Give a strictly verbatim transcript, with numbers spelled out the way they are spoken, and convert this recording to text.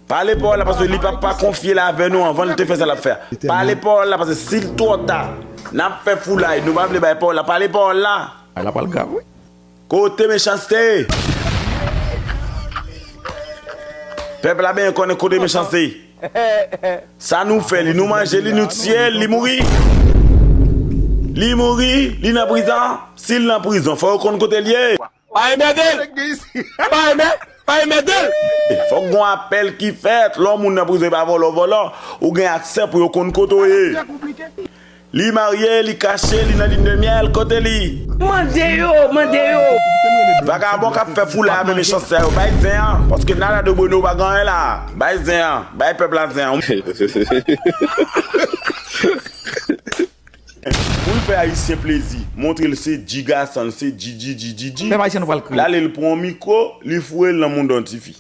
Pale pawòl la, paske li p ap pa konfye l avè nou anvan l te fè sa l ap fè a. Pale pawòl la, paske si l twò ta, n ap fè foulay. Nou pa vle bay pawòl la. Pale pawòl la. Ala pral grav, wi. Kote Mechanste? Pèp la benyen konnen kote Mechanste. Sa nou fè li, nou manje li, nou tiye l, li mouri. Li mouri, li nan prizon. Si l nan prizon, fò yo konn kote l ye. Pa enmède l! Pa enmè-, pa enmède l! Fòk gon apèl ki fèt. Lè yon moun nan prizon, e pa vòlò, vòlò. Ou gen aksè pou yo konn kote w ye. Li marye, li kache, li nan line de miel, kote li? Mande yo, mande yo. Vagabon k ap fè foulay avè Mechanste sa yo, bay zen an, paske Nala de Bruno pa gen anyen la. Bay zen an, bay pèp la zen an. Pou l fè Ayisyen plezi, montre l se dji gason, l se dji, dji, dji, dji, dji. Pèp ayisyen nou pral kriye. L ale l pran yon mikwo, li foure l nan mouda yon tifi.